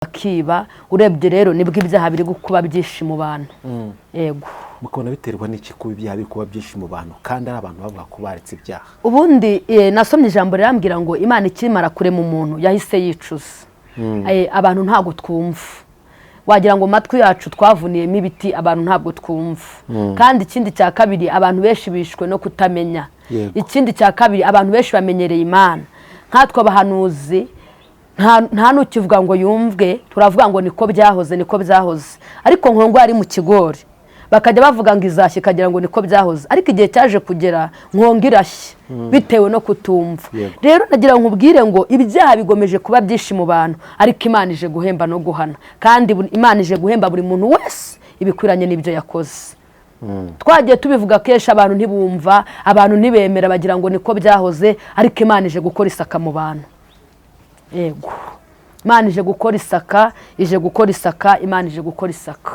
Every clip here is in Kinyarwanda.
Bakiba. Urebye rero, nibwo ibyaha biri kuba byinshi mu bantu, yego. Mukabona biterwa n'iki kuba ibyaha biri kuba byinshi mu bantu, kandi ari abantu bavuga ko baretse ibyaha? Ubundi nasomye ijambo rirambwira ngo Imana ikimara kurema umuntu yahise yicuza. Abantu ntabwo twumva, wagira ngo mu matwi yacu twavuniyemo ibiti. Abantu ntabwo twumva. Kandi ikindi cya kabiri, abantu benshi bishwe no kutamenya. Ikindi cya kabiri, abantu benshi bamenyereye Imana nkatwe abahanuzi, nta n'ukivuga ngo yumvwe. Turavuga ngo niko byahoze, niko byahoze, ariko Nkongo yari mu kigori, bakajya bavuga ngo izashya, ikagira ngo niko byahoze, ariko igihe cyaje kugera Nkongo irashya bitewe no kutumva. Rero nagira ngo nkubwire ngo ibyaha bigomeje kuba byinshi mu bantu, ariko Imana ije guhemba no guhana, kandi Imana ije guhemba buri muntu wese ibikwiranye n'ibyo yakoze. Twagiye tubivuga kenshi, abantu ntibumva, abantu ntibemera, bagira ngo niko byahoze, ariko Imana ije gukora isaka mu bantu. Yego, Imana ije gukora isaka, ije gukora isaka, Imana ije gukora isaka.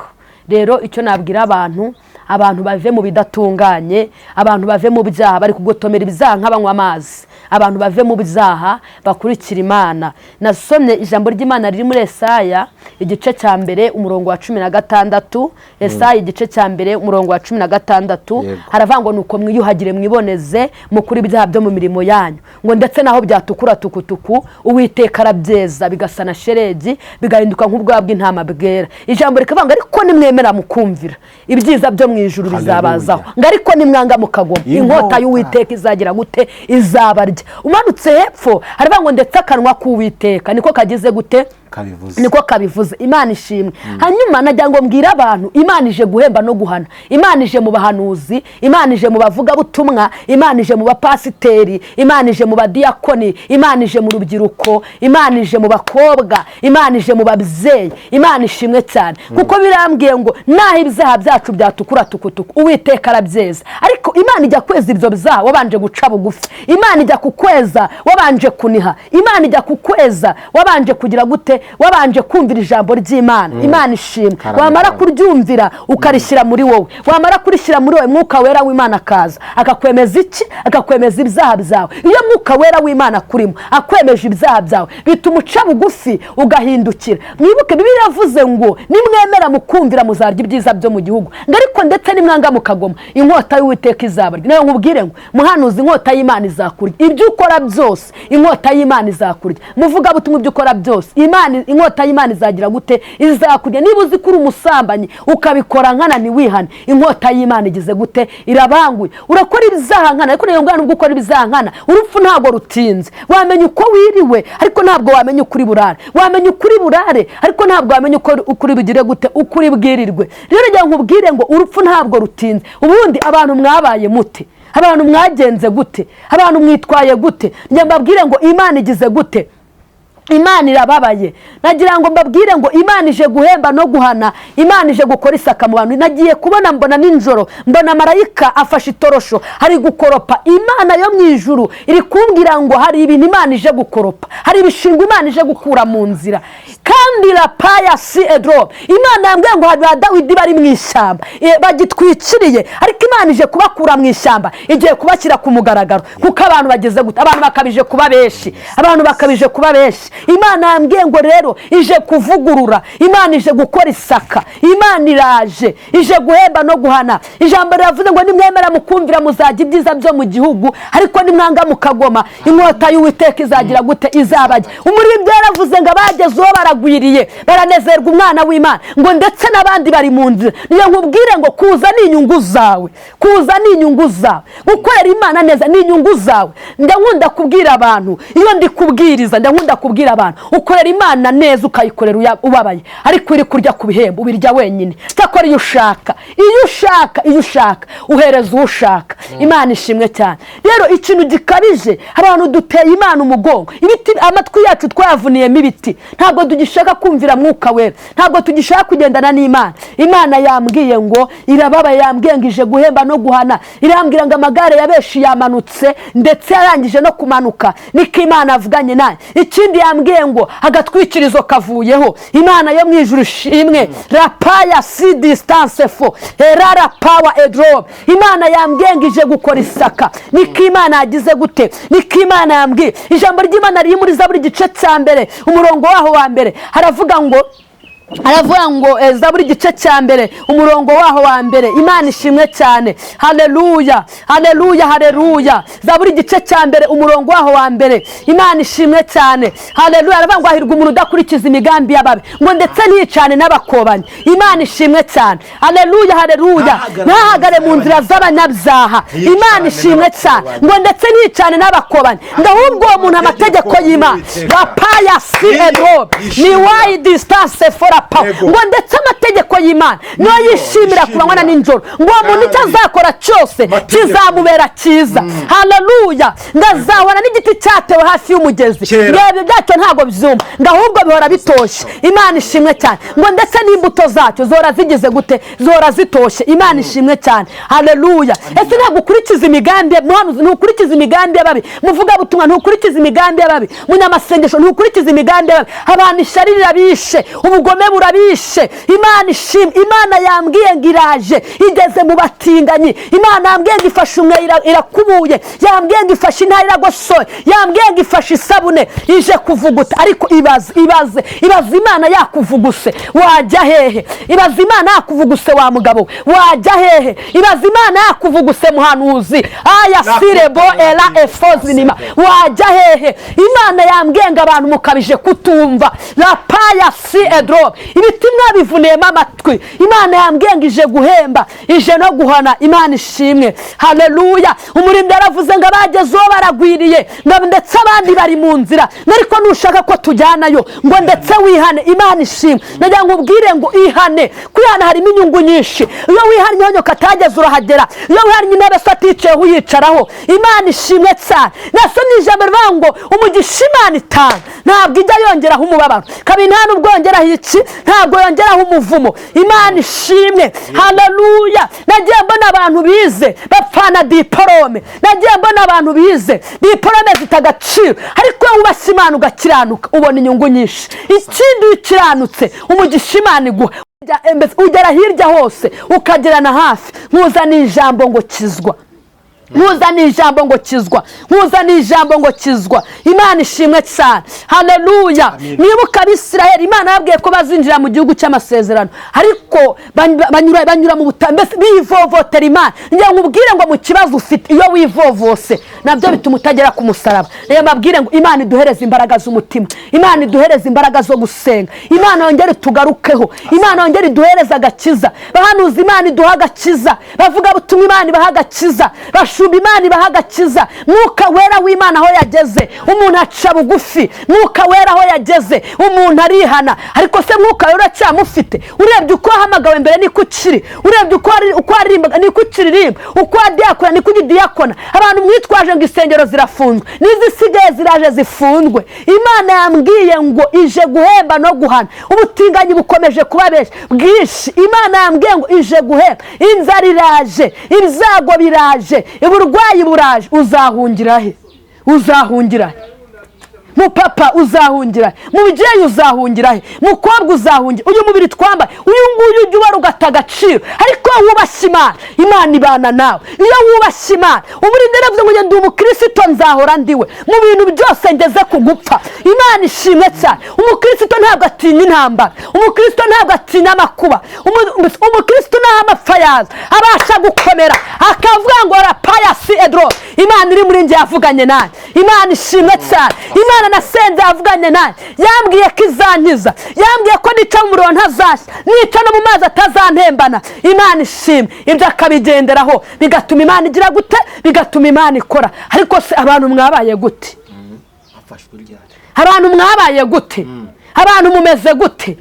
Rero icyo nabwira abantu, abantu bave mu bidatunganye, abantu bave mu byaha. Bari kugotomera ibyaha nk'abanywa amazi. Abantu bave mu byaha, bakurikira Imana. Nasomye ijambo ry'Imana riri muri Esaya igice cya 1, umurongo wa 16. Esaya igice cya 1, umurongo wa 16. Haravuga ngo: "Nuko mwiyuhagire, mwiboneze, mukure ibyaha byo mu mirimo yanyu," ngo "ndetse naho byatukura tukutuku, Uwiteka arabyeza bigasa na sheregi, bigahinduka nk'ubwoya bw'intama bwera." Ijambo rikavuga ngo: "Ariko nimwemera mukumvira, ibyiza byo mu ijuru bizabazaho," ngo "ariko nimwanga mukagoma, inkota y'Uwiteka izagira gute? Izabarya." Umanutse hepfo haravuga ngo: "Ndetse akanwa k'Uwiteka niko kagize gute?" Kabivuze. Niko kabivuze. Imana ishimwe. Hanyuma nagira ngo mbwire abantu, Imana ije guhemba no guhana. Imana ije mu bahanuzi, Imana ije mu bavugabutumwa, Imana ije mu bapasiteri, Imana ije mu badiyakoni, Imana ije mu rubyiruko, Imana ije mu bakobwa, Imana ije mu babyeyi. Imana ishimwe cyane, kuko birambwiye ngo naho ibyaha byacu byatukura tukutuku, Uwiteka arabyeza. Ariko Imana ijya kweza ibyo byaha wabanje guca bugufi. Imana ijya kukweza wabanje kuniha. Imana ijya kukweza wabanje kugira gute? Wabanje kumvira ijambo ry'Imana. Imana ishimwe. Karame, Wamara karame. kuryumvira, ukarishyira muri wowe. Wamara kurishyira muri wowe, Mwuka Wera w'Imana akaza akakwemeza iki? Akakwemeza ibyaha byawe. Iyo Mwuka Wera w'Imana akurimo, akwemeje ibyaha byawe, bituma uca bugufi, ugahindukira. Mwibuke Bibiliya yavuze ngo: "Nimwemera mukumvira, muzarya ibyiza byo mu gihugu," ngo "ariko ndetse nimwanga mukagoma, inkota y'Uwiteka izabarya." Nawe nkubwire ngo muhanuzi, inkota y'Imana izakurya. Ibyo ukora byose, inkota y'Imana izakurya. Muvugabutumwa, ibyo ukora byose, Imana, inkota y'Imana izagira gute? Izakurya. Niba uzi ko uri umusambanyi, ukabikora nkana ntiwihane, inkota y'Imana igize gute? Irabanguye. Urakora ibyaha nkana, ariko niyo ngana nubwo ukora ibyaha nkana, urupfu ntabwo rutinze. Wamenya uko wiriwe, ariko ntabwo wamenya ukuri burare. Wamenya ukuri burare, ariko ntabwo wamenya uko ukuri bugire gute, ukuri bwirirwe. Rero reka nkubwire ngo urupfu ntabwo rutinze. Ubundi abantu mwabaye mute? Abantu mwagenze gute? Abantu mwitwaye gute? Njya mbabwire ngo Imana igize gute? Imana irababaye. Nagira ngo mbabwire ngo Imana ije guhemba no guhana, Imana ije gukora isaka mu bantu. Nagiye kubona, mbona nijoro, mbona marayika afashe itorosho, hari gukoropa. Imana yo mu ijuru iri kumbwira ngo hari ibintu Imana ije gukoropa, hari ibishingwe Imana ije gukura mu nzira. Kandi rapaya si edro, Imana yambwiye ngo hari ba Dawidi bari mu ishyamba, bagitwikiriye, ariko Imana ije kubakura mu ishyamba, igiye kubashyira ku mugaragaro, kuko abantu bageze gute? Abantu bakabije kuba benshi, abantu bakabije kuba benshi. Imana yambwiye ngo rero ije kuvugurura, Imana ije gukora isaka, Imana iraje, ije guhemba no guhana. Ijambo riravuze ngo: "Nimwemera mukumvira, muzajya ibyiza byo mu gihugu, ariko nimwanga mukagoma, inkota y'Uwiteka izagira gute? Izabajya." Umuririmbyi yaravuze ngo abagezeho baragwiriye, baranezerwa umwana w'Imana, ngo ndetse n'abandi bari mu nzira. Niyo nkubwire ngo kuza ni inyungu zawe, kuza ni inyungu zawe, gukorera Imana neza ni inyungu zawe. Ndakunda kubwira abantu, iyo ndi kubwiriza, ndakunda kubwira abantu: ukorera Imana neza, ukayikorera ubabaye, ariko uri kurya ku bihembo ubirya wenyine. Cyakora iyo ushaka, iyo ushaka, iyo ushaka, uhereza uwo ushaka. Imana ishimwe cyane. Rero ikintu gikabije, abantu duteye Imana umugongo. Ibiti, amatwi yacu twayavuniyemo ibiti, ntabwo tugishaka kumvira Mwuka Wera, ntabwo tugishaka kugendana n'Imana. Imana yambwiye ngo irababaye, yambwiye ngo ije guhemba no guhana. Irambwira ngo amagare ya benshi yamanutse, ndetse yarangije no kumanuka. Niko Imana avuganye nawe. Ikindi yambwiye ngo agatwikirizo kavuyeho. Imana yo mu ijuru ishimwe. Rapaya si distance fo erara pawa edrobe. Imana yambwiye ngo ije gukora isaka. Niko Imana yagize gute? Niko Imana yambwiye. Ijambo ry'Imana riri muri Zaburi igice cya 1, umurongo waho wa 1. Haravuga ngo Zaburi igice cya 1, umurongo waho wa 1. Imana ishimwe cyane. Haleluya, haleluya, haleluya. Zaburi igice cya 1, umurongo waho wa 1. Imana ishimwe cyane. Haleluya. Aravuga ngo hahirwa umuntu udakurikiza imigambi y'ababi, ngo ndetse ntiyicane n'abakobanyi. Imana ishimwe cyane. Haleluya, haleluya. Ntahagare mu nzira z'abanyabyaha. Imana ishimwe cyane. Ngo ndetse ntiyicane n'abakobanyi, ngo ahubwo uwo muntu amategeko y'Imana rapaya si edobe ni wayi disitanse fora pa, ngo ndetse amategeko y'Imana niyo yishimira ku manywa na nijoro, ngo uwo muntu icyo azakora cyose kizamubera cyiza. Haleluya. Ngo azahora n'igiti cyatewe hafi y'umugezi, ngo ibyo byacyo ntabwo byuma, ngo ahubwo bihora bitoshye. Imana ishimwe cyane. Ngo ndetse n'imbuto zacyo zihora zigize gute? Zihora zitoshye. Imana ishimwe cyane. Haleluya. Ese ntabwo ukurikiza imigambi, ntukurikiza imigambi y'ababi? Muvugabutumwa, ntukurikiza imigambi y'ababi. Munyamasengesho, ntukurikiza imigambi y'ababi. Abantu ishyari rirabishe, ubugome burabishe. Imana ishimwe. Imana yambwiye ngo iraje, igeze mu batinganyi. Imana yambwiye ngo ifashe umwe irakubuye, yambwiye ngo ifashe intara iragosoye, yambwiye ngo ifashe isabune ije kuvuguta. Ariko ibaze, ibaze, ibaze Imana yakuvuguse, wajya hehe? Ibaze Imana yakuvuguse, wa mugabo we, wajya hehe? Ibaze Imana yakuvuguse, muhanuzi aya sirebo era efozinima, wajya hehe? Imana yambwiye ngo abantu mukabije kutumva rapaya si edro, ibiti mwabivuniyemo amatwi. Imana yambwiye ngo ije guhemba, ije no guhana. Imana ishimwe. Haleluya. Umurinzi yaravuze ngo abagezeho baragwiriye, ngo ndetse abandi bari mu nzira, ariko nushaka ko tujyanayo, ngo ndetse wihane. Imana ishimwe. Nagira ngo ubwire ngo ihane. Kwihana harimo inyungu nyinshi. Iyo wihannye nyoka atageze urahagera, iyo wihannye intebe se aticayeho uyicaraho. Imana ishimwe cyane. Nasomye ijambo rivuga ngo umugisha Imana itanga ntabwo ijya yongeraho umubabaro, kabiri nta n'ubwo yongeraho iki, ntabwo yongeraho umuvumo. Imana ishimwe. Haleluya. Nagiye mbona abantu bize bapfana diporome, nagiye mbona abantu bize diporome zita agaciro, ariko iyo wubashye Imana ugakiranuka ubona inyungu nyinshi. Ikindi, iyo ukiranutse umugisha Imana iguha ugera hirya hose ukagerana hafi. Nkuzaniye ijambo ngo kizwa, nkuzaniye ijambo ngo kizwa, nkuzaniye ijambo ngo kizwa. Imana ishimwe cyane. Haleluya. Mwibuka Abisiraheli, Imana yabwiye ko bazinjira mu gihugu cy'amasezerano, ariko banyura mu butayu, mbese bivovotera Imana. Ngira ngo ubwire ngo mu kibazo ufite, iyo wivovose nabyo bituma utagera ku musaraba. Reka mbabwire ngo Imana iduhereze imbaraga z'umutima, Imana iduhereze imbaraga zo gusenga, Imana yongere itugarukeho, Imana yongere iduhereze agakiza. Bahanuzi, Imana iduha agakiza. Bavuga butumwa, Imana ibaha agakiza. Bashumba, Imana ibaha agakiza. Mwuka Wera w'Imana aho yageze umuntu aca bugufi, Mwuka Wera aho yageze umuntu arihana. Ariko se Mwuka Wera uracyamufite? Urebye uko wahamagawe mbere niko ukiri, urebye uko waririmbaga niko ukiririmba, uko wadiyakona niko ugidiyakona. Abantu mwitwaje ngo insengero zirafunzwe, n'izisigaye ziraje zifunzwe. Imana yambwiye ngo ije guhemba no guhana. Ubutinganyi bukomeje kuba benshi bwinshi. Imana yambwiye ngo ije guhemba. Inzara iraje, ibyago biraje, uburwayi buraje. Uzahungira he? Uzahungira he? Mupapa uzahungira he? Mubyeyi uzahungira he? Mukobwa uzahungira? Uyu mubiri twambaye, uyu nguyu ujya ubara ugata agaciro, ariko iyo wubashye Imana, Imana ibana nawe. Iyo wubashye Imana, uburinde yaravuze ngo ndi umukristo nzahora ndiwe mu bintu byose ngeze ku gupfa. Imana ishimwe cyane. Umukristo ntabwo atinya intambara, umukristo ntabwo atinya amakuba, umukristo naho amapfa yaza abasha gukomera akavuga ngo rapaya si edro, Imana iri muri njye yavuganye nanjye. Imana ishimwe cyane. Imana nasenze yavuganye nanjye, yambwiye ko izankiza, yambwiye ko nica mu muriro ntazashya, nica no mu mazi atazantembana. Imana ishimwe. Ibyo akabigenderaho bigatuma Imana igira gute? Bigatuma Imana ikora. Ariko se abantu mwabaye gute? Abantu mwabaye gute? Abantu mumeze gute?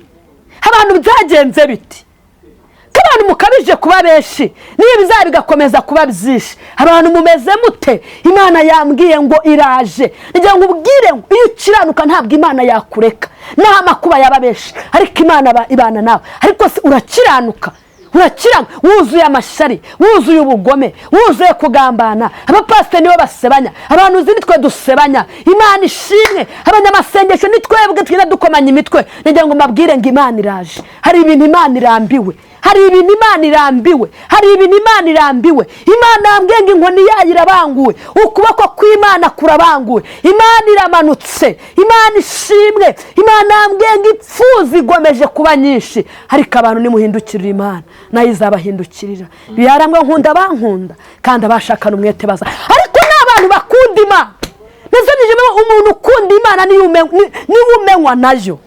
Abantu byagenze biti? Ko abantu mukabije kuba benshi, niba bizaba bigakomeza kuba byinshi, abantu mumeze mute? Imana yambwiye ngo iraje. Ngira ngo ubwire ngo iyo ukiranuka ntabwo Imana yakureka, naho amakuba yaba benshi, ariko Imana ibana nawe. Ariko se urakiranuka? Urakiranuka wuzuye amashyari, wuzuye ubugome, wuzuye kugambana. Abapasiteri nibo basebanya, abantu uzi nitwe dusebanya. Imana ishimwe. Abanyamasengesho ni twebwe tugenda dukomanya imitwe. Ngira ngo mbabwire ngo Imana iraje. Hari ibintu Imana irambiwe, Hari ibintu Imana irambiwe, hari ibintu Imana irambiwe. Imana yambwiye ngo inkoni yayo irabanguwe, ukuboko kw'Imana kurabanguwe, Imana iramanutse. Imana ishimwe. Imana yambwiye ngo ipfu zigomeje kuba nyinshi, ariko abantu nimuhindukirira Imana nayo izabahindukirira. Biharambwe nkunda abankunda kandi abashakana umwete baza, ariko ni abantu bakunda Imana. Umuntu ukunda Imana niwe umenywa nayo.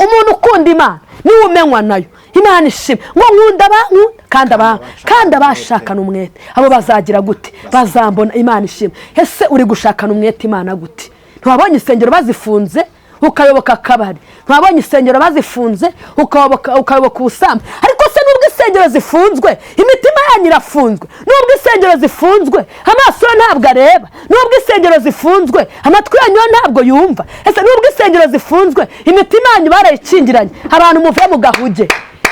Umuntu ukunda Imana niwe umenywa nayo. Imana ishimwe. Ngo nkunda abankunda kandi abashakana umwete, abo bazagira gute? Bazambona. Imana ishimwe. Ese uri gushakana umwete Imana gute? Ntiwabonye insengero bazifunze ukayoboka akabari, ntiwabonye insengero bazifunze ukayoboka ubusambo. Ariko se nubwo insengero zifunzwe imitima yanyu irafunzwe, nubwo insengero zifunzwe amaso yo ntabwo areba, nubwo insengero zifunzwe amatwi yanyu yo ntabwo yumva. Ese nubwo insengero zifunzwe imitima yanyu barayikingiranye? Abantu muve mu gahuge.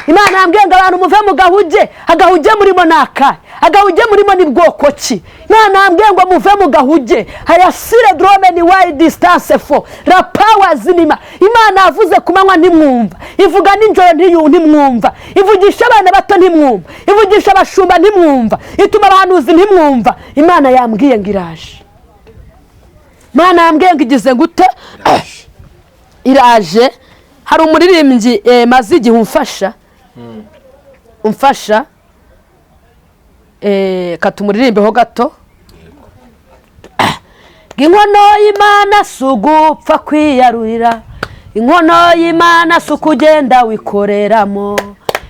Imana yambwiye ngo abantu muve mu gahuge. Agahuge murimo ni akahe? Agahuge murimo ni bwoko ki? Imana yambwiye ngo muve mu gahuge. Hayasire drome ni wayi disitanse fo la pawa zinima. Imana yavuze ku manywa ntimwumva, ivuga nijoro ntimwumva, ivugisha abana bato ntimwumva, ivugisha abashumba ntimwumva, ituma abahanuzi ntimwumva. Imana yambwiye ngo iraje. Imana yambwiye ngo igize gute? Iraje. Hari umuririmbyi maze igihe umfasha katumuririmbeho gato. Inkono y'Imana si ugupfa kwiyarurira, inkono y'Imana si ukugenda wikoreramo,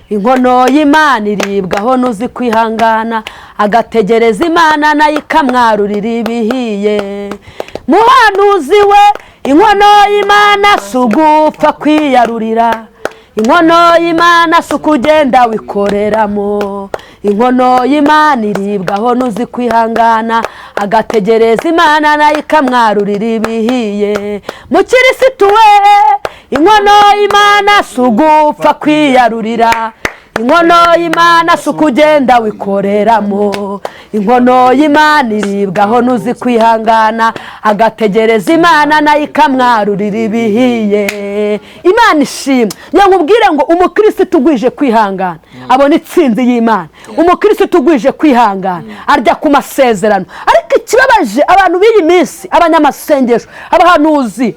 inkono y'Imana iribwaho n'uzi kwihangana agategereza Imana nayo ikamwarurira ibihiye. Muhanuzi we, inkono y'Imana si ugupfa kwiyarurira, inkono y'Imana si ukugenda wikoreramo, inkono y'Imana iribwaho n'uzi kwihangana agategereza Imana nayo ikamwarurira ibihiye. Mukirisitu we, inkono y'Imana si ugupfa kwiyarurira, inkono y'Imana si ukugenda wikoreramo, inkono y'Imana iribwaho n'uzi kwihangana agategereza Imana nayo ikamwarurira ibihiye. Imana ishimwe. Nkubwire ngo umukirisitu ugwije kwihangana abona itsinzi y'Imana. Umukirisitu ugwije kwihangana arya ku masezerano. Ariko ikibabaje abantu b'iyi minsi, abanyamasengesho, abahanuzi,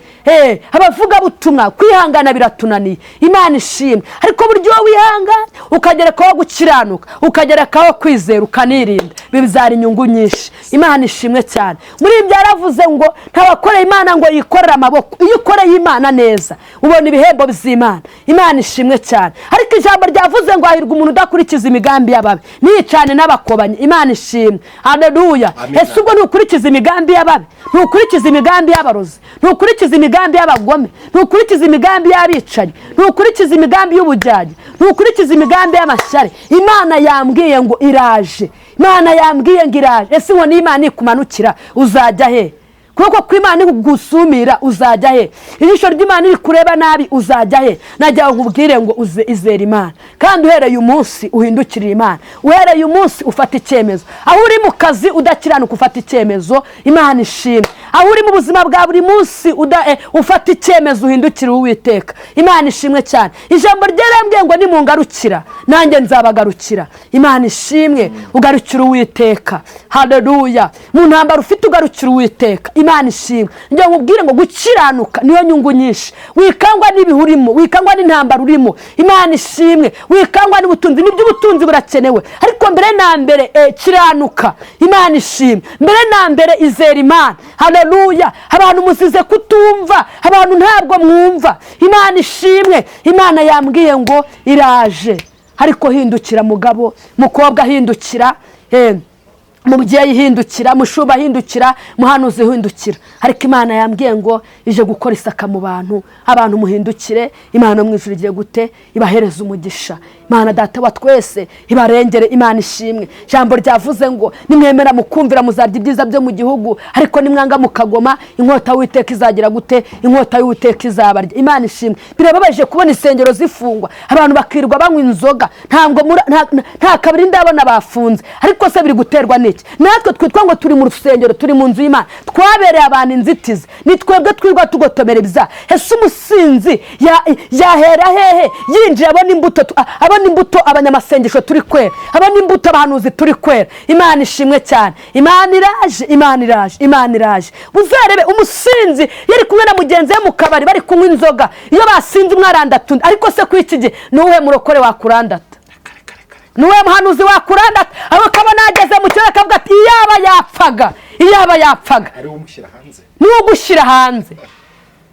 abavugabutumwa, kwihangana biratunaniye. Imana ishimwe. Ariko buryo wihangana ukagerekaho gukiranuka, ukagerekaho kwizera, ukanirinda, bibyara inyungu nyinshi. Imana ishimwe cyane. Muri ibyo yaravuze ngo ntawakoreye Imana ngo yikorere amaboko. Iyo ukoreye Imana neza ubona ibihembo by'Imana. Imana ishimwe cyane. Ariko ijambo ryavuze ngo hahirwa umuntu udakurikiza imigambi y'ababi, ntiyicane n'abakobanyi. Imana ishimwe. Haleluya. Ese ubwo ntukurikiza imigambi y'ababi, ntukurikiza imigambi y'abarozi, ntukurikiza imigambi y'abagome, ntukurikiza imigambi y'abicanyi, ntukurikiza imigambi y'ubujyanye, ntukurikiza imigambi y'amashyari? Imana yambwiye ngo iraje. Imana yambwiye ngo iraje. Ese inkoni y'Imana ikumanukira uzajya he? Kuko ko Imana igusumira uzajya he? Ijisho ry'Imana irikureba nabi uzajya he? Najya nkubwire ngo izere Imana, kandi uhereye umunsi uhindukirira Imana, uhereye umunsi ufata icyemezo. Aho uri mu kazi udakiranuka ufata icyemezo. Imana ishimwe. Aho uri mu buzima bwa buri munsi ufata icyemezo uhindukira Uwiteka. Imana ishimwe cyane. Ijambo ryarambwiye ngo nimungarukira nanjye nzabagarukira. Imana ishimwe. Ugarukira Uwiteka. Haleluya. Mu ntambara ufite ugarukira Uwiteka. Imana ishimwe. Njye nkubwire ngo gukiranuka niyo nyungu nyinshi. Wikangwa n'ibihe urimo, wikangwa n'intambara urimo. Imana ishimwe. Wikangwa n'ubutunzi, nibyo ubutunzi burakenewe, ariko mbere na mbere kiranuka. Imana ishimwe. Mbere na mbere izera Imana. Haleluya. Abantu musize kutumva, abantu ntabwo mwumva. Imana ishimwe. Imana yambwiye ngo iraje. Ariko hindukira mugabo, mukobwa hindukira, mubyeyi hindukira, mushuba hindukira, muhanuzi hindukira. Ariko Imana yambwiye ngo ije gukora isaka mu bantu, abantu muhindukire. Imana mu ijuru igiye gute? Ibahereza umugisha. Imana data wa twese ibarengere. Imana ishimwe. Ijambo ryavuze ngo nimwemera mukumvira muzarya ibyiza byo mu gihugu, ariko nimwanga mukagoma inkota y'Uwiteka izagira gute? Inkota y'Uwiteka izabarya. Imana ishimwe. Birababaje kubona insengero zifungwa, abantu bakirwa banywa inzoga, nta kabari ndabona bafunze. Ariko se biri guterwa n'iki? iki? Natwe twitwa ngo turi mu rusengero, turi mu nzu y'Imana, twabereye abantu inzitizi. Ni twebwe twirwa tugotomera ibyaha. Ese umusinzi yahera hehe yinjiye abona imbuto, abona imbuto abanyamasengesho turi kwera, abona imbuto abahanuzi turi kwera? Imana ishimwe cyane. Imana iraje, Imana iraje, Imana iraje. Uzarebe umusinzi yari kumwe na mugenzi we mu kabari, bari kunywa inzoga, iyo basinze umwe arandata undi. Ariko se kuri iki gihe ni uwuhe murokore wakurandata? Ni uwuhe muhanuzi wakurandata? Aho ukabona yageze mu kibazo akavuga ati: "Iyaba yapfaga, iyaba yapfaga." Ari we umushyira hanze. Niwo gushyira hanze,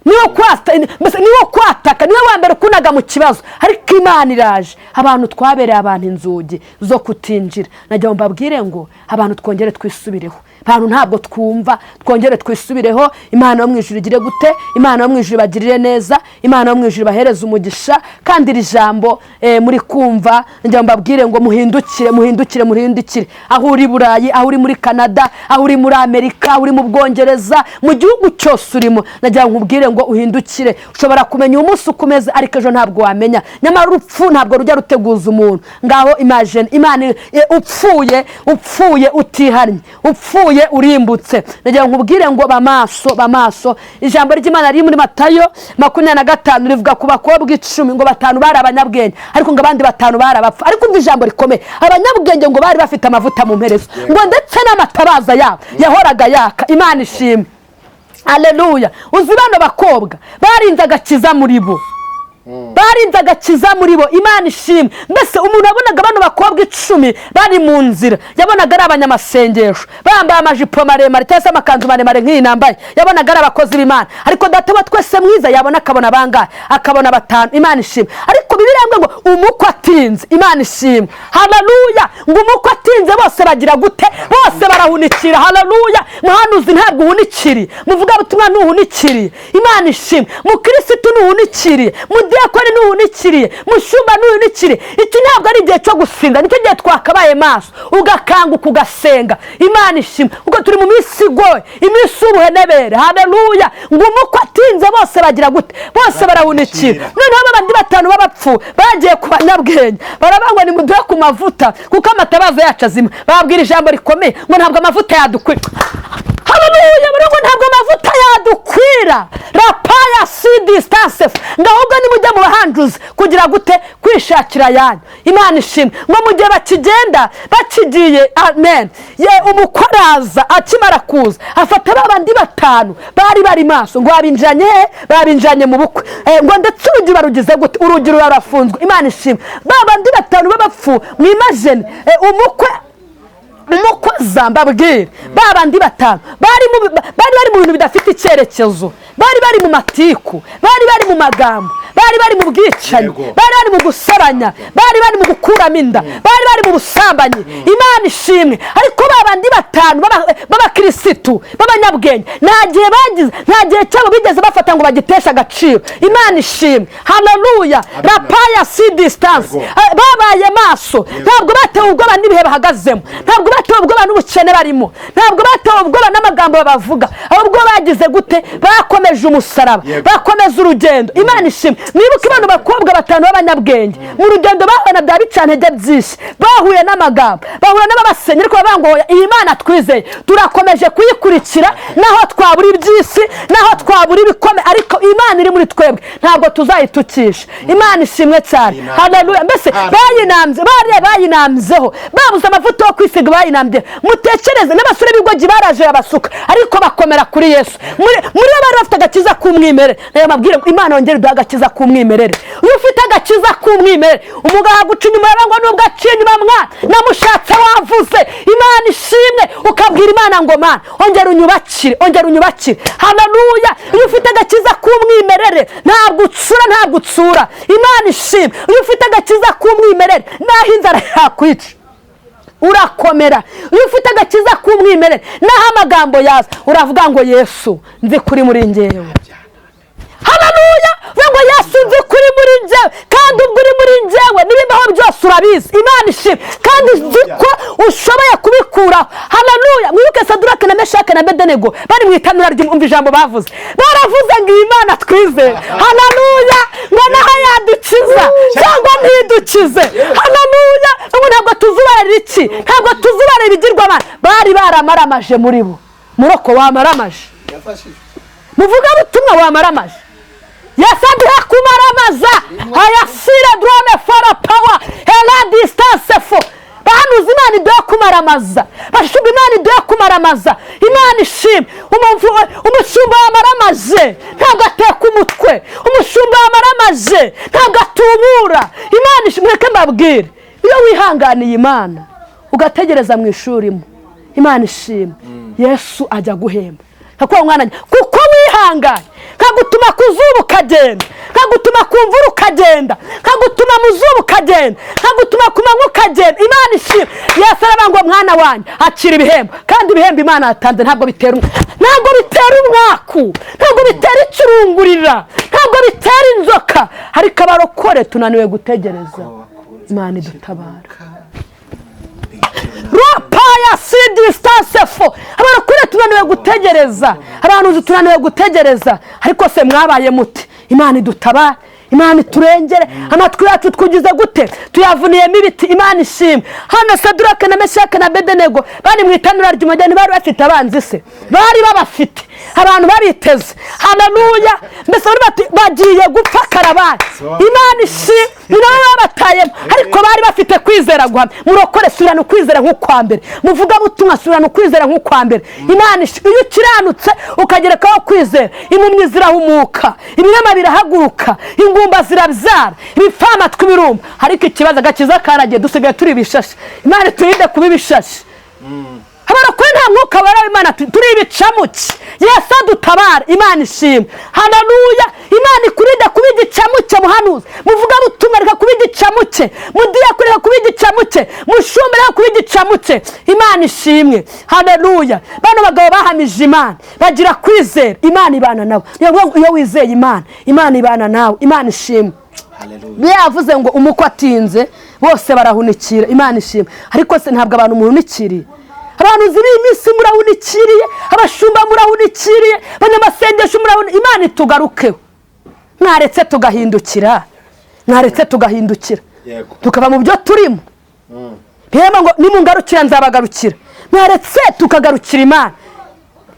niwo kwata, mbese niwo kwataka, niwe wa mbere ukunaga mu kibazo. Ariko Imana iraje. Abantu twabereye abantu inzugi zo kutinjira. Nagira ngo mbabwire ngo abantu twongere twisubireho. Abantu ntabwo twumva, twongere twisubireho. Imana yo mu ijuru igire gute? Imana yo mu ijuru ibagirire neza, Imana yo mu ijuru ibahereze umugisha. Kandi iri jambo muri kumva, ngira ngo mbabwire ngo muhindukire, muhindukire, muhindukire. Aho uri i Burayi, aho uri muri Canada, aho uri muri Amerika, aho uri mu Bwongereza, mu gihugu cyose urimo, nagira ngo nkubwire ngo uhindukire. Ushobora kumenya uyu munsi uko umeze, ariko ejo ntabwo wamenya. Nyamara urupfu ntabwo rujya ruteguza umuntu. Ngaho imagine Imana upfuye, upfuye utihannye, upfuye urimbutse. Nagira ngo nkubwire ngo bamaso, bamaso. Ijambo ry'Imana riri muri Matayo 25 rivuga ku bakobwa 10, ngo batanu bari abanyabwenge, ariko ngo abandi batanu bari abapfu. Ariko umva ijambo rikomeye: abanyabwenge ngo bari bafite amavuta mu mperezo, ngo ndetse n'amatabaza yabo yahoraga yaka. Imana ishimwe, aleluya. Uzi bano bakobwa barinze agakiza muri bo, barinze agakiza muri bo. Imana ishimwe. Mbese umuntu wabonaga bano bakobwa 10 bari mu nzira, yabonaga ari abanyamasengesho, bambaye amajipo maremare cyangwa se amakanzu maremare nk'iyi nambaye, yabonaga ari abakozi b'Imana. Ariko Data wa twese mwiza yabona akabona bangahe? Akabona batanu. Imana ishimwe. Ariko Bibiliya ngo umukwe atinze, Imana ishimwe, haleluya, ngo umukwe atinze bose bagira gute? Bose barahunikira. Haleluya. Muhanuzi ntabwo uhunikiriye, muvugabutumwa ntuhunikiriye, Imana ishimwe, mukirisitu ntuhunikiriye, mudiyakoni ntuhunikiriye, mushumba ntuhunikiriye. Iki ntabwo ari igihe cyo gusinda, nicyo gihe twakabaye maso, ugakanguka, ugasenga. Imana ishimwe, kuko turi mu minsi igoye, iminsi y'ubuhenebere. Haleluya. Ngo umukwe atinze bose bagira gute? Bose barahunikira. Noneho babandi batanu b'abapfu bagiye ku banyabwenge, baravuga ngo: "Nimuduhe ku mavuta kuko amatabaza yacu azima." Bababwira ijambo rikomeye ngo: "Ntabwo amavuta yadukwira." Haleluya. Baravuga ngo: "Ntabwo amavuta yadukwira." Rapaya si distance, ngo ahubwo nimujya mu bahanjuzi kugira gute? Kwishakira ayanyu. Imana ishimwe. Ngo mu gihe bakigenda, bakigiye, amen, ye umukwe araza. Akimara kuza afata ba bandi batanu bari bari maso, ngo babinjiranye he? Babinjiranye mu bukwe. Ngo ndetse urugi barugize gute? Urugi rurafunzwe. Imana ishimwe. Ba bandi batanu b'abapfu, mwimagine umukwe aza, mbabwire, ba bandi batanu bari bari mu bintu bidafite icyerekezo, bari bari mu matiku, bari bari mu magambo, bari bari mu bwicanyi, bari bari mu gusebanya, bari bari mu gukuramo inda, bari bari mu busambanyi. Imana ishimwe. Ariko ba bandi batanu b'abakirisitu b'abanyabwenge, nta gihe bagize, nta gihe cyabo bigeze bafata ngo bagiteshe agaciro. Imana ishimwe, haleluya. Rapaya si distance. Babaye maso. Ntabwo batewe ubwoba n'ibihe bahagazemo, ntabwo batewe ubwoba n'ubukene barimo, ntabwo batewe ubwoba n'amagambo babavuga. Ahubwo bagize gute? Bakomeje umusaraba, bakomeza urugendo. Imana ishimwe. Mwibuke bano bakobwa batanu b'abanyabwenge, mu rugendo bahura bya bicantege byinshi, bahuye n'amagambo, bahura n'ababasenya, ariko baravuga ngo: "Oya, iyi Mana twizeye turakomeje kuyikurikira, naho twabura iby'isi, naho twabura ibikome, ariko Imana iri muri twebwe ntabwo tuzayitukisha." Imana ishimwe cyane, haleluya. Mbese bayinambye, bariya bayinambyeho, babuze amavuta yo kwisiga, bayinambye. Mutekereze n'abasore b'igogi baraje babasuka, ariko bakomera kuri Yesu. Muri bo bari bafite agakiza k'umwimerere. Nayo mabwire ngo Imana yongere iduhe agakiza k'umwimerere. Iyo ufite agakiza k'umwimerere, umugabo aguca inyuma yawe, ngo nubwo aciye inyuma, mwana namushatse wavuze. Imana ishimwe. Ukabwira Imana ngo: "Mana, ongera unyubakire, ongera unyubakire." Haleluya. Iyo ufite agakiza k'umwimerere ntabwo utsura, ntabwo utsura. Imana ishimwe. Iyo ufite agakiza k'umwimerere, naho inzara yakwica urakomera. Iyo ufite agakiza k'umwimerere, naho amagambo yaza uravuga ngo: "Yesu, nzi kuri muri njyewe." Haleluya. Uvuga ngo: "Yesu, nzi kuri muri njyewe, kandi ubwo uri muri njyewe n'ibibaho byose urabizi." Imana ishimwe. Kandi nzi ko ushoboye kubikuraho. Haleluya. Mwibuke Sadurake na Meshake na Abedenego bari mu itanura ry'umva, ijambo bavuze, baravuze ngo: "Iyi Mana twizeye, haleluya, ngo naho yadukiza cyangwa ntidukize, haleluya, ubu ntabwo tuzubara." tuzubarira iki, ntabwo tuzubarira ibigirwamana. Bari baramaramaje muri bo. Muroko wamaramaje, muvugabutumwa wamaramaje. Yasaduha kumaramaza ayasire drone fora power hela distance fo. Bahanuzi, Imana iduhe kumaramaza. Bashumba, Imana iduhe kumaramaza. Imana ishimwe. Umushumba wamaramaje ntabwo ateka umutwe, umushumba wamaramaje ntabwo atubura. Imana ishimwe. Mureke mbabwire, iyo wihanganiye Imana ugategereza mu ishuri mo, Imana ishimwe, Yesu ajya guhemba. Nkakuba mwana, kuko wihanganye, nkagutuma ku zuba ukagenda, nkagutuma ku mvura ukagenda, nkagutuma mu zuba ukagenda, nkagutuma ku manywa ukagenda. Imana ishimwe. Yesu aravuga ngo mwana wanjye, akira ibihembo. Kandi ibihembo Imana yatanze ntabwo bitera umwaku, ntabwo bitera icurungurira, ntabwo bitera inzoka. Ariko abarokore tunaniwe gutegereza. Imana idutabara. Rapaya si distance fo. Abarokore tunaniwe gutegereza, abantu tunaniwe gutegereza. Ariko se mwabaye muti? Imana idutabare, Imana iturengere. Amatwi yacu twugize gute? Tuyavuniyemo ibiti. Imana ishimwe. Hano Sadurake na Meshake na Bedenego bari mu itanura ry'umugeni, bari bafite abanzi se? Bari babafite, abantu babiteze. Haleluya. Mbese bari bati bagiye gupfa karabaye. Imana ishimwe, ni nabo babatayemo, ariko bari bafite kwizera guhamye. Murokore, subirana ukwizera nk'ukwa mbere. Muvugabutumwa, subirana ukwizera nk'ukwa mbere. Imana ishimwe. Iyo ukiranutse ukagerekaho kwizera, impumyi zirahumuka, ibirema birahaguruka, ingumba zirabyara, ibipfamatwi birumva. Ariko ikibazo, agakiza karagiye, dusigaye turi ibishashi. Imana iturinde kuba ibishashi. Abarokore nta mwuka wera w'Imana, turi ibicamuke. Yesu adutabara. Imana ishimwe. Haleluya. Imana ikurinde kuba igicamuke. Muhanuzi, muvugabutumwa, reka kuba igicamuke. Mudiyakoni, reka kuba igicamuke. Mushumba, reka kuba igicamuke. Imana ishimwe. Haleluya. Bano bagabo bahamije Imana, bagira kwizera, Imana ibana nabo. Niyo mpamvu iyo wizeye Imana, Imana ibana nawe. Imana ishimwe. Haleluya. Yavuze ngo umukwe atinze bose barahunikira. Imana ishimwe. Ariko se ntabwo abantu muhunikiriye? Abantu ziri iminsi murahunikiriye, abashumba murahunikiriye, abanyamasengesho murahunikiriye. Imana itugarukeho. Mwaretse tugahindukira, mwaretse tugahindukira, tukava mu byo turimo. Rero ngo nimungarukira nzabagarukira. Mwaretse tukagarukira Imana.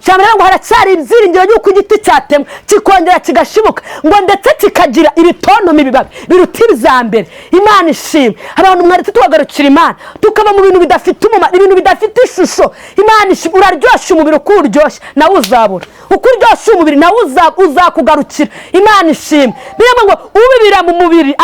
Cyane ngo haracyari ibyiringiro y'uko igiti cyatemwa kikongera kigashibuka, ngo ndetse kikagira ibitontome, ibibabi biruta ibya mbere. Imana ishimwe. Abantu mwaretse tukagarukira Imana, tukava mu bintu bidafite umumaro, ibintu bidafite ishusho. Imana ishimwe. Uraryoshya umubiri, uko uryoshya nawe uzabura, uko uryoshya umubiri nawe uzakugarukira. Imana ishimwe. Niyo ngo ubibira mu mubiri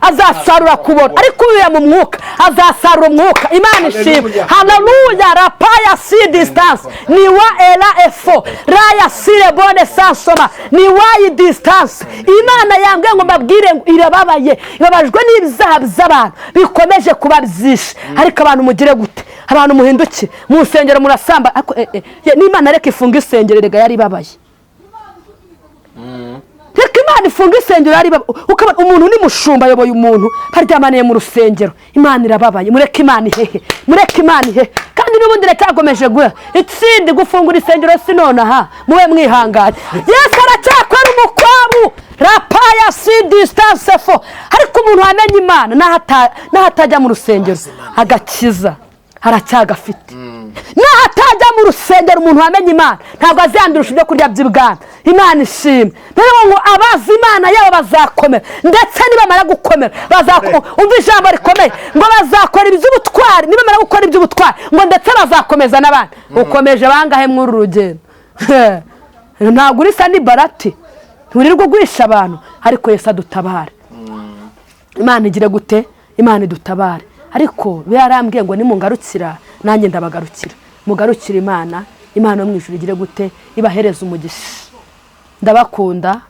azasarura kubona, ariko ubibira mu mwuka azasarura umwuka. Imana ishimwe. Haleluya. Rapaya si distance ni wa era efo raya sire bone sansoma ni wayi distance. Imana yambwiye ngo mbabwire ngo irababaye, ibabajwe n'ibyaha by'abantu bikomeje kuba byinshi. Ariko abantu mugire gute? Abantu muhinduke. Mu nsengero murasamba. Ariko, n'Imana reka ifunge isengero, rega yari ibabaye. Reka Imana ifunge isengero, yari ibabaye. Ukabona umuntu ni mushumba ayoboye umuntu baryamaniye mu rusengero. Imana irababaye. Mureke Imana ihehe, mureke Imana ihehe. Kandi n'ubundi iracyakomeje guha itsinda gufungura isengero si nonaha, mube mwihanganye. Yesu aracyakora umukwabu. Rapaya si distance fo. Ariko umuntu wamenye Imana n'aho atajya mu rusengero, agakiza aracyagafite. N'aho atajya mu rusengero, umuntu wamenye Imana ntabwo aziyandurusha ibyo kurya by'ibwami. Imana ishimwe. Rero ngo abazi Imana yabo bazakomera, ndetse nibamara gukomera umva ijambo rikomeye, ngo bazakora iby'ubutwari. Nibamara gukora iby'ubutwari, ngo ndetse bazakomeza n'abandi. Ukomeje bangahe muri uru rugendo? Ntabwo urisa n'ibarati, nturirwa ugurisha abantu. Ariko Yesu adutabare. Imana igire gute? Imana idutabare. Ariko yarambwiye ngo nimungarukira nanjye ndabagarukira. Mugarukire Imana, Imana yo mu ijuru igire gute? Ibahereze umugisha. Ndabakunda,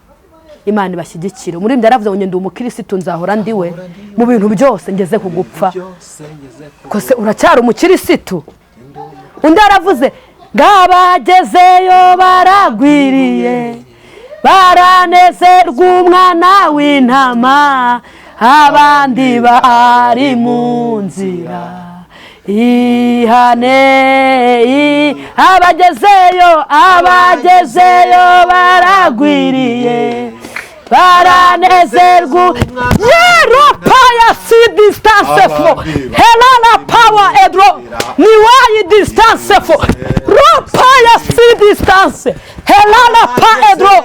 Imana ibashyigikire. Umuririmbyi yaravuze ngo ndi umukirisitu nzahora ndiwe mu bintu byose ngeze ku gupfa. Kose uracyari umukirisitu? Undi yaravuze ngo abagezeyo baragwiriye, baranezerwa umwana w'intama, abandi bari mu nzira. Ihane abagezeyo, abagezeyo baragwiriye, baranezerwa. Yeropaya si distance fo helala power distance fo ropa ya si distance helala pa edro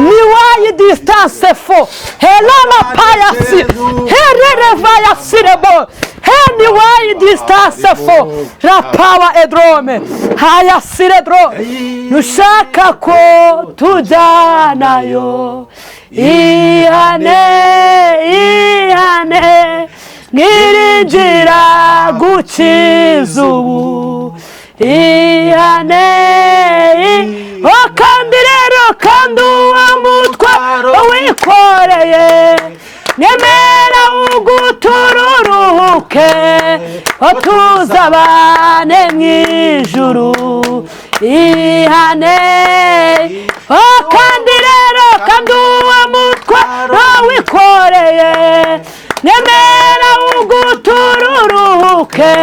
niwayi distance fo helala pa ya si herereva ya sirebo heniwayi distance fo rapawa edrome haya siredro nushaka ko tujyanayo ihane ihane ngiringira gukiza ubu ihane. O kandi rero kandi uwo mutwaro wikoreye nemera ugutururuke tuzabane mu ijuru ihane. O kandi rero kandi uwo mutwaro wikoreye nemera ugutururuke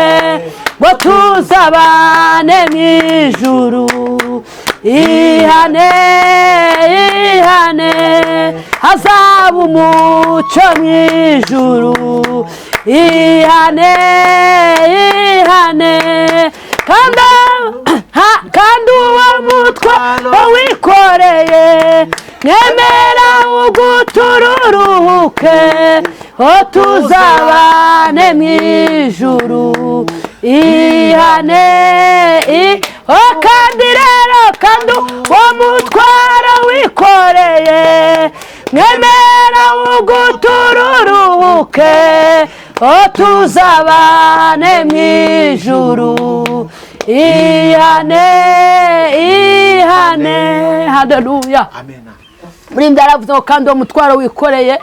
ngo tuzabane mu ijuru ihane ihane hazaba umucyo mu ijuru ihane ihane kandi uwo mutwaro wikoreye nemera ugutururuke tuzabane mu ijuru ihane. O kandi rero kandi uwo mutwaro wikoreye nemera ugutururuke tuzabane mu ijuru ihane ihane. Haleluya. Muri ndaravuze kandi uwo mutwaro wikoreye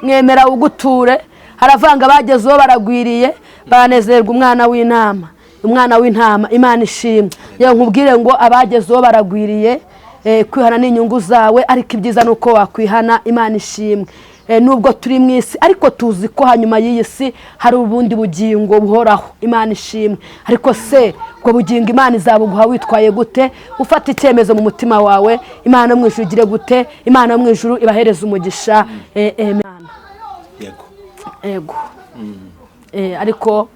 mwemera uguture. Haravanga bagezeho baragwiriye banezerwa umwana w'intama umwana w'intama. Imana ishimwe. Yewe nkubwire ngo abagezeho baragwiriye kwihana n'inyungu zawe, ariko ibyiza nuko wakwihana. Imana ishimwe. Nubwo turi mu isi ariko tuzi ko hanyuma y'iyi si hari ubundi bugingo buhoraho. Imana ishimwe. Ariko se ubwo bugingo Imana izabuguha witwaye gute? Ufata icyemezo mu mutima wawe. Imana mu ijuru igire gute? Imana mu ijuru ibahereza umugisha. Amen. Yego. Yego. Ariko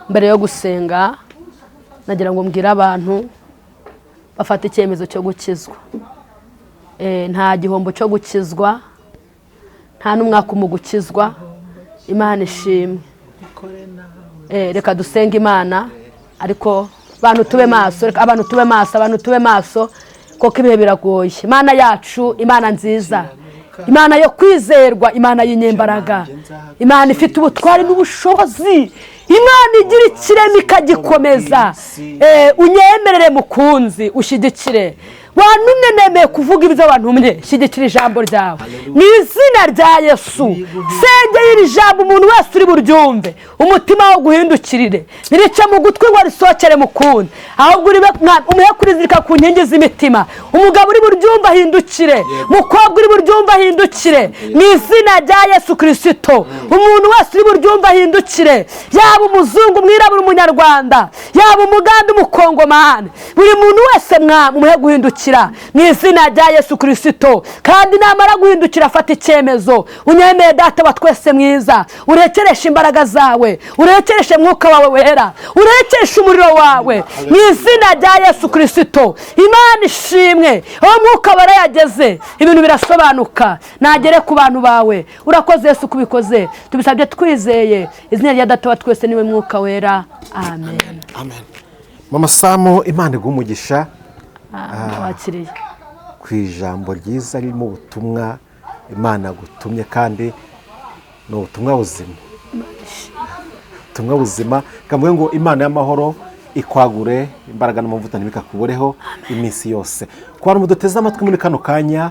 mbere yo gusenga nagira ngo mbwire abantu bafata icyemezo cyo gukizwa. Nta gihombo cyo gukizwa, nta n'umwaka mu gukizwa. Imana ishimwe. Reka dusenge Imana, ariko abantu tube maso, reka abantu tube maso, abantu tube maso kuko ibihe biragoye. Imana yacu, Imana nziza, Imana yo kwizerwa, Imana y'inyembaraga, Imana ifite ubutwari n'ubushobozi, Imana igira ikirema ikagikomeza. Unyemerere mukunzi ushyigikire. Wantumye nemeye kuvuga ibyo wantumye, shyigikira ijambo ryawe mu izina rya Yesu. Sengeye iri jambo umuntu wese uri buryumve, umutima wo guhindukirire, ntirice mu gutwi ngo risohokere mu kundi, ahubwo umuhe kurizirika ku nkingi z'imitima. Umugabo uri buryumve ahindukire, umukobwa uri buryumve ahindukire mu izina rya Yesu Kristo. Umuntu wese uri buryumve ahindukire, yaba umuzungu, umwirabura, umunyarwanda, yaba umuganda, umukongomani, buri muntu wese umuhe guhindukira mu izina rya Yesu Kristo. Kandi namara guhindukira afata icyemezo. Unyemeye Data wa twese mwiza, urekereshe imbaraga zawe, urekereshe mwuka wawe wera, urekereshe umuriro wawe mu izina rya Yesu Kristo. Imana ishimwe. Aho mwuka wera yageze ibintu birasobanuka. Nagere ku bantu bawe. Urakoze Yesu kubikoze, tubisabye twizeye izina rya Data wa twese niwe mwuka wera. Amen. Amen. Mama Samu, Imana iguhe umugisha wakiriye ku ijambo ryiza ririmo ubutumwa Imana gutumye, kandi ni ubutumwa buzima. Ubutumwa buzima kavuge ngo Imana y'amahoro ikwagure imbaraga n'amavuta ntibikakubureho iminsi yose. Ku bantu muduteze amatwi muri kano kanya,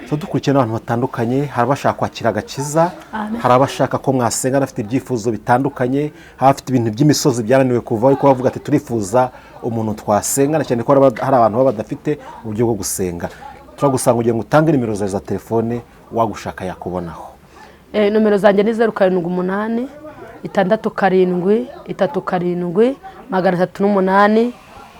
tudukurikiye n'abantu batandukanye, hari abashaka kwakira agakiza, hari abashaka ko mwasenga bafite ibyifuzo bitandukanye, hari abafite ibintu by'imisozi byananiwe kuvaho ariko bavuga ati turifuza umuntu twasenga, na cyane ko hari abantu baba badafite uburyo bwo gusenga. Turagusanga kugira ngo utange nimero zawe za telefone, wagushaka yakubonaho. Nomero zanjye ni 078 67 37 308.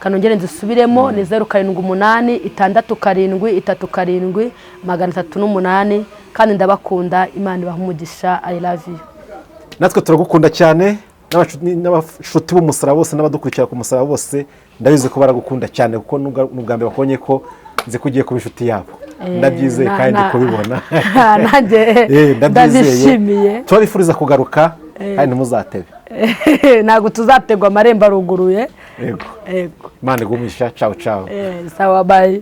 Kanongere nzisubiremo ni 078 67 37 308. Kandi ndabakunda, Imana ibahe umugisha. I love you. Natwe turagukunda cyane. N'abashuti b'umusaraba bose n'abadukurikira ku musaraba bose, ndabizi ko baragukunda cyane, kuko n'ubwa mbere bakubonye ko nzi ko ugiye kuba inshuti yabo. Ndabyizeye kandi ndi kubibona. Nanjye Ndabyizeye. ndabishimiye. Turabifuriza kugaruka kandi ntimuzatebe. Ntabwo tuzategwa, amarembo aruguruye. Yego. Yego. Imana igumisha. Cawu cawu. Sawa, bye.